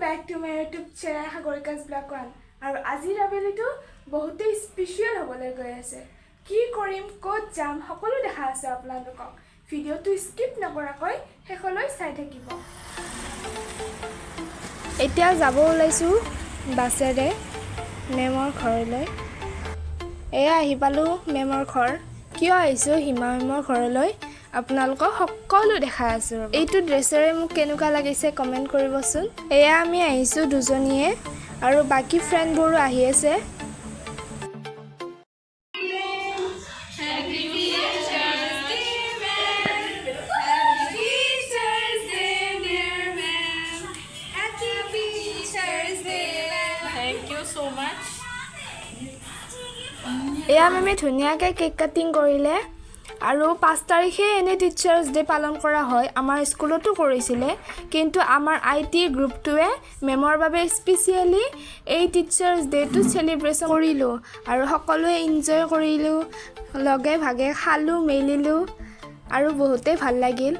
Back to my YouTube channel Sagarika's blog one. আৰু আজিৰ আবেলিটো বহুতেই স্পেচিয়েল হ'বলৈ গৈ আছে। কি কৰিম, ক'ত যাম, সকলো দেখাই আছে আপোনালোকক। ভিডিঅ'টো স্কিপ নকৰাকৈ শেষলৈ চাই থাকিব। এতিয়া যাব ওলাইছোঁ বাছেৰে মেমৰ ঘৰলৈ। এয়া আহি পালোঁ মেমৰ ঘৰ। কিয় আহিছোঁ সীমা মেমৰ ঘৰলৈ, আপোনালোকক সকলো দেখাই আছোঁ ৰ'ব। এইটো ড্ৰেছেৰে মোক কেনেকুৱা লাগিছে কমেণ্ট কৰিবচোন। এয়া আমি আহিছোঁ দুজনীয়ে আৰু বাকী ফ্ৰেণ্ডবোৰো আহি আছে। Happy Teachers Day, ma'am. Happy Teachers Day, dear ma'am. Happy Teachers Day, ma'am. Thank you so much. এয়া মেমে ধুনীয়াকৈ কেক কাটিং কৰিলে। আৰু 5 তাৰিখে এনেই টিচাৰ্ছ ডে পালন কৰা হয়, আমাৰ স্কুলতো কৰিছিলে। কিন্তু আমাৰ IT গ্ৰুপটোৱে মেমৰ বাবে স্পেচিয়েলি এই টিচাৰ্ছ ডে'টো চেলিব্ৰেশ্যন কৰিলোঁ আৰু সকলোৱে এনজয় কৰিলোঁ, লগে ভাগে খালোঁ মেলিলোঁ আৰু বহুতেই ভাল লাগিল।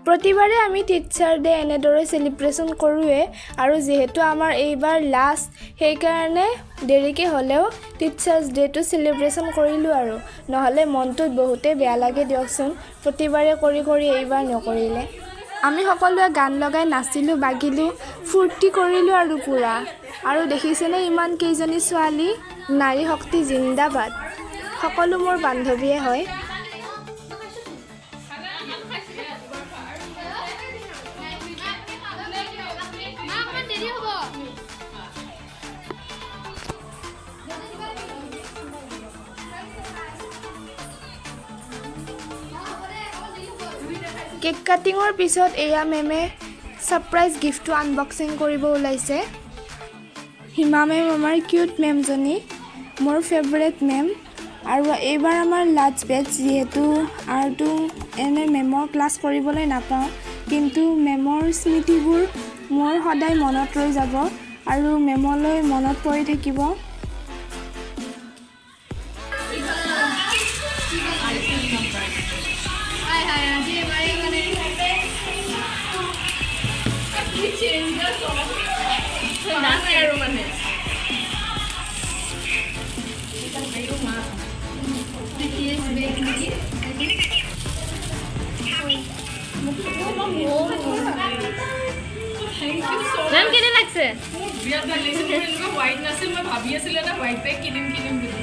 প্ৰতিবাৰে আমি টিচাৰ ডে এনেদৰে চেলিব্ৰেশ্যন কৰোঁৱে আৰু যিহেতু আমাৰ এইবাৰ লাষ্ট, সেইকাৰণে দেৰিকৈ হ'লেও টিচাৰ্ছ ডে'টো চেলিব্ৰেশ্যন কৰিলোঁ আৰু নহ'লে মনটোত বহুতেই বেয়া লাগে দিয়কচোন, প্ৰতিবাৰে কৰি কৰি এইবাৰ নকৰিলে। আমি সকলোৱে গান লগাই নাচিলোঁ বাগিলোঁ, ফূৰ্তি কৰিলোঁ আৰু পূৰা। আৰু দেখিছেনে ইমান কেইজনী ছোৱালী! নাৰী শক্তি জিন্দাবাদ! সকলো মোৰ বান্ধৱীয়ে হয়। মা, অকণমান দেৰি হ'ব। কেক কাটিঙৰ পিছত এয়া মেমে ছাৰপ্ৰাইজ গিফ্টটো আনবক্সিং কৰিব ওলাইছে। সীমা মেম আমাৰ কিউট মেমজনী, মোৰ ফেভৰেট মেম। আৰু এইবাৰ আমাৰ লাষ্ট বেটছ যিহেতু, আৰুতো এনে মেমৰ ক্লাছ কৰিবলৈ নাপাওঁ, কিন্তু মেমৰ স্মৃতিবোৰ মোৰ সদায় মনত ৰৈ যাব আৰু মেমলৈ মনত পৰি থাকিব। হাই হাই, আজি এবাৰে মানে We change the song. নাচে আৰু মানে। প্ৰিটিয়েষ্ট বেগ নেকি? Thank you so ma'am, কেনে লাগছে? মোৰ বিৰাট ভাল লাগিছে। মোৰ এনেকুৱা হোৱাইট নাছিল, মই ভাবি আছিলোঁ এটা হোৱাইট বেগ কিনিম কিনিম বুলি।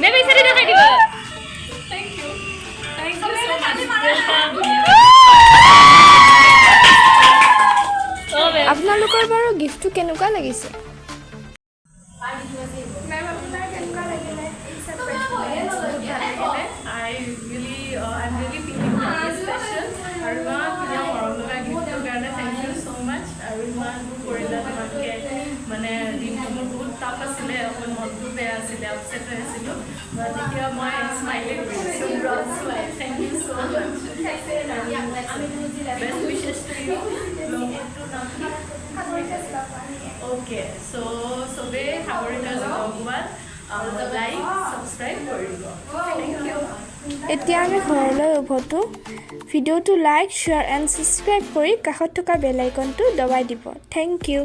মেম, এই চাইডে দেখাই দিব। Thank you, thank you so much. O ma'am. আপোনালোকৰ বাৰু গিফ্টটো কেনেকুৱা লাগিছে? মেম, আপোনাৰ কেনেকুৱা লাগিলে এই ছাৰপ্ৰাইজটো? I really I am really feeling very special আৰু ইমান ধুনীয়া মৰম লগা গিফ্টটোৰ কাৰণে thank you so মাছ। আৰু ইমানবোৰ কৰিলা তোমালোকে। মানে দিনটো মোৰ বহুত টাফ আছিলে, অকণ মনটো বেয়া আছিলে, আপছেট হৈ আছিলোঁ, বাট এতিয়া মই স্মাইলে কৰিছোঁ, broad smile. Thank you so much, best wishes to you. ব্লগটোৰ নাম কি? অ'কে, চ' চবেই সাগৰিকা ভগৱান লাইক ছাবস্ক্ৰাইব কৰিব। Thank you. এতিয়া আমি ঘৰলৈ উভতো। ভিডিঅ'টো লাইক, শ্বেয়াৰ এণ্ড ছাবস্ক্ৰাইব কৰি কাষত থকা বেল আইকনটো দবাই দিব। Thank you.